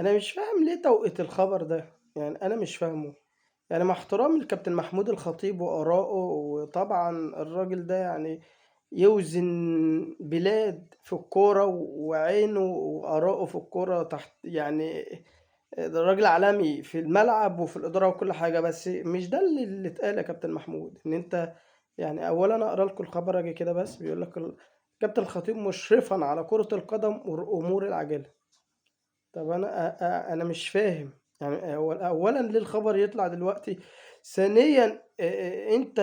أنا مش فاهم ليه توقيت الخبر ده، يعني أنا مش فاهمه. يعني مع احترامي لكابتن محمود الخطيب وآرائه، وطبعًا الراجل ده يعني يوزن بلاد في الكورة، وعينه وآرائه في الكورة تحت، يعني ده راجل عالمي في الملعب وفي الإدارة وكل حاجة، بس مش ده اللي اتقال يا كابتن محمود. إن أنت يعني أولًا أقرا لكم الخبر أجي كده بس، بيقول لك كابتن الخطيب مشرفًا على كرة القدم والأمور العاجلة. طب أنا أ أ أنا مش فاهم، يعني هو أولًا ليه الخبر يطلع دلوقتي؟ ثانيًا أنت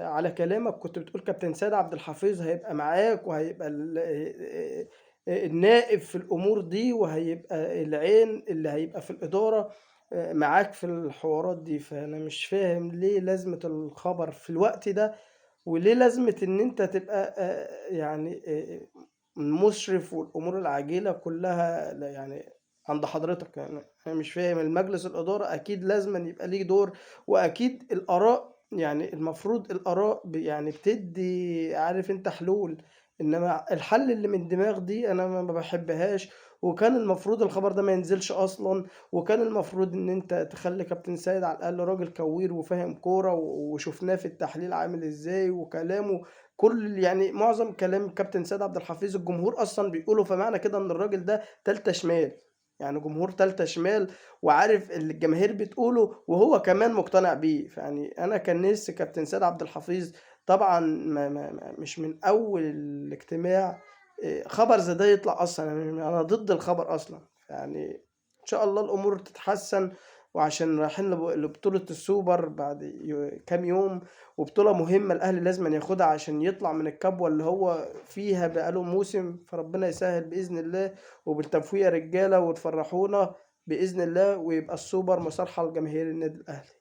على كلامك كنت بتقول كابتن سيد عبد الحفيظ هيبقى معاك، وهيبقى ال النائب في الأمور دي، وهيبقى العين اللي هيبقى في الإدارة معاك في الحوارات دي. فأنا مش فاهم ليه لازمة الخبر في الوقت ده، وليه لازمة إن أنت تبقى يعني مشرف والأمور العاجلة كلها يعني عند حضرتك. يعني أنا مش فاهم، المجلس الإدارة أكيد لازمًا يبقى ليه دور، وأكيد الآراء يعني المفروض الآراء يعني بتدّي عارف أنت حلول، إنما الحل اللي من دماغ دي أنا ما باحبهاش، وكان المفروض الخبر ده ما ينزلش أصلًا، وكان المفروض إن أنت تخلّي كابتن سيد على الأقل راجل كوير وفاهم كورة، وشُفناه في التحليل عامل إزاي، وكلامه كل يعني معظم كلام كابتن سيد عبد الحفيظ الجمهور أصلًا بيقوله، فمعنى كده إن الراجل ده تالتة شمال، يعني جمهور تالتة شمال وعارف اللي الجماهير بتقوله وهو كمان مقتنع بيه. فيعني أنا كان نفسي كابتن سيد عبد الحفيظ طبعًا ما ما ما مش من أول الاجتماع خبر زي ده يطلع أصلًا، يعني أنا ضد الخبر أصلًا. يعني إن شاء الله الأمور تتحسن، وعشان رايحين لبطولة السوبر بعد كام يوم، وبطولة مهمة الأهلي لازمًا ياخدها عشان يطلع من الكبوة اللي هو فيها بقى له موسم. فربنا يسهل بإذن الله، وبالتوفيق يا رجالة، وتفرحونا بإذن الله، ويبقى السوبر مصالحة لجماهير النادي الأهلي.